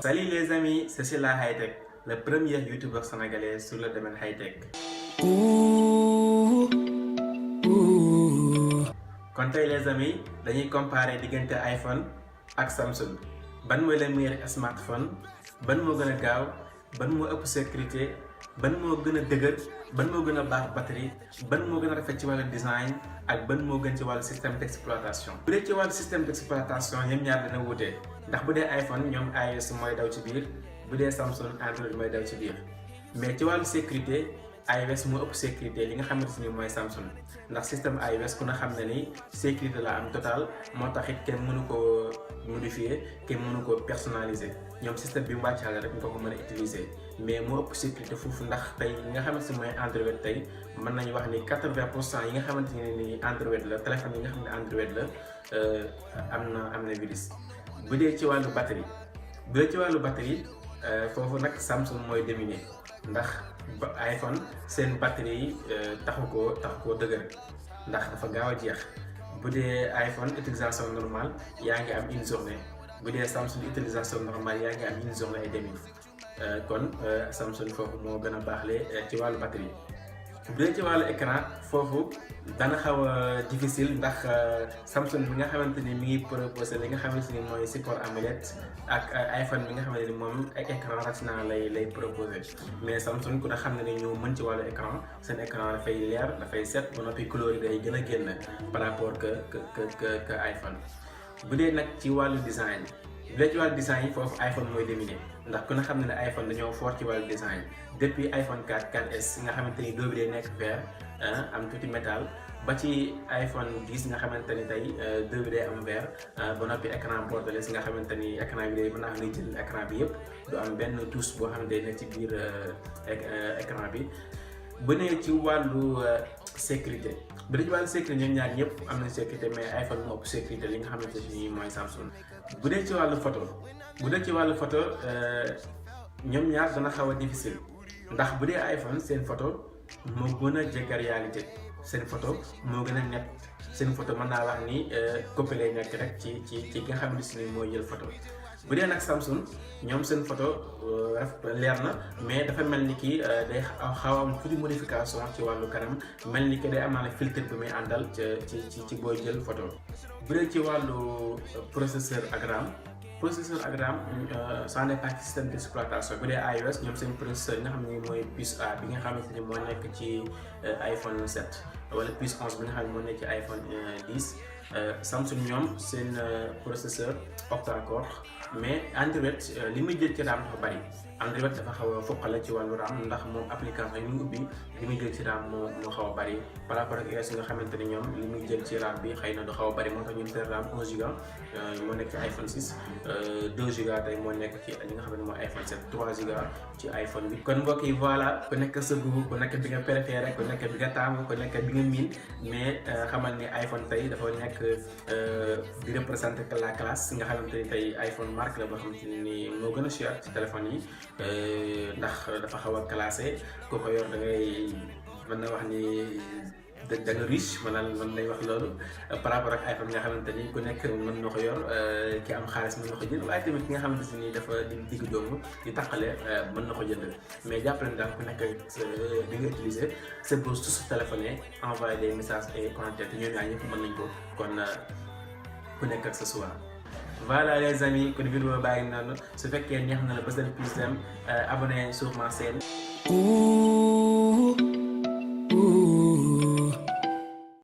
Salut les amis, c'est Sylla Hightech, le premier youtubeur sénégalais sur le domaine high-tech. Kon tey les amis dañuy comparer diggante iPhone ak Samsung. Ban mooy le meilleur smartphone, ban moo gën a gaaw, ban moo ëpp sécurité, ban moo gën a dëgër, ban moo gën a baax batterie, ban moo gën a rafet ci wàllu design ak ban moo gën ci wàllu système d'exploitation. Bu dee ci wàllu système d'exploitation ñoom ñaar dina wute ndax bu dee iPhone ñoom iOS mooy daw ci biir, bu dee Samsung Android mooy daw ci biir. Mais ci wàllu sécurité iOS moo ëpp sécurité li nga xamante ni mooy Samsung ndax système iOS ku na xam ne ni sécurité la am total moo tax it kenn mënu koo modifier kenn mënu koo personnaliser ñoom système bi mu wàccaale rek nga ko mën a utiliser mais moo ëpp sécurité foofu ndax tey li nga xamante ni mooy Android tey mën nañu wax ni 80% yi nga xamante ne ni Android la téléphone yi nga xam ne Android la am na virus. Bu dee ci wàllu batterie foofu nag Samsung mooy dominer ndax iPhone seen batterie yi taxu koo dëgër ndax dafa gaaw a jeex. Bu dee iPhone utilisation normale yaa ngi am une journée, bu dee Samsung utilisation normale yaa ngi am une journée et demie. Kon Samsung foofu moo gën a baaxle ci wàllu batterie. Bu dee ci wàllu écran foofu dana xaw a difficile ndax Samsung bi nga xamante ni mi ngi proposé li nga xamante ni mooy support AMOLED ak iPhone bi nga xamante ni moom ay écran Retina lay proposé. Mais Samsung ku ne xam ne ni ñoo mën ci wàllu écran, seen écran dafay leer dafay set ba noppi couleur yi day gën a génn par rapport que iPhone. Bu dee nag ci wàllu design yi foofu iPhone mooy dominer ndax ku ne xam ne ne iPhone dañoo fort ci wàllu design depuis iPhone 4S nga xamante ni dos bi day nekk vert am tuuti métal ba ci iPhone 10 nga xamante ni tey dos bi day am vert ba noppi écran borderless nga xamante ni écran bi day mën naa ngay jël écran bi yëpp du am benn touche boo xam ne day nekk ci biir écran bi. Bu nee ci wàllu sécurité ñoom ñaar ñëpp am na sécurité mais iPhone moo ëpp sécurité li nga xamante ni mooy Samsung. Bu dee ci wàllu photo ñoom ñaar dana xaw a difficile ndax bu dee iPhone seen photo moo gën a jege réalité, seen photo moo gën a net, seen photo mën naa wax ni copie lay nekk rek ci ki nga xamante ni mooy jël photo. Bu dee nag Samsung ñoom seen photo leer na mais dafa mel ni kii day xaw a am tuuti modification ci wàllu kanam mel ni ki day amaale filtre bi muy àndal ci booy jël photo. Bu dee ci wàllu processeur ak RAM ça n'est pas système d'exploitation. Bu dee iOS ñoom seen processeur nga xam ne mooy puce A bi nga xamante ni moo nekk ci iPhone 7 wala puce 11 bi nga xam ne moo nekk ci iPhone 10. Samsung ñoom seen processeur octa-core mais Android li muy jël ci RAM dafa bari. Android dafa xaw a foqale ci wàllu RAM ndax moom application yi mu ubbi li muy jël ci RAM moo xaw a bari par rapport ak iOS nga xamante ni ñoom li muy jël ci RAM bi xëy na du xaw a bari moo tax ñun seen RAM 11 Go moo nekk ci iPhone 6 2 Go tey moo nekk ci li nga xam ne mooy iPhone 7 3 Go ci iPhone 8. Kon mbokk yi voilà ku nekk sa goût ku nekk bi nga préféré ku nekk bi nga taamu ku nekk bi nga miin mais xamal ni iPhone tey dafa nekk di représenter la classe nga xamante ni tey iPhone marque la boo xamante ni moo gën a cher ci téléphone yi ndax dafa xaw a classé ku ko yor da ngay mën na wax ni da nga riche mën nañ wax loolu par rapport ak iPhone nga xamante ni ku nekk mën na ko yor ki am xaalis mën na ko jënd waaye tamit ki nga xamante ni dafa di digg doomu di taqale mën na ko jënd mais jàppale daal ku nekk di nga utiliser sa bos su téléphoné envoyer des messages et commentaires te ñoom ñaar ñëpp mën nañ ko kon ku nekk ak sa choix. Voilà les amis kon vidéo bàyyi noonu su fekkee neex na la bësal plus abonné sur ma chaîne.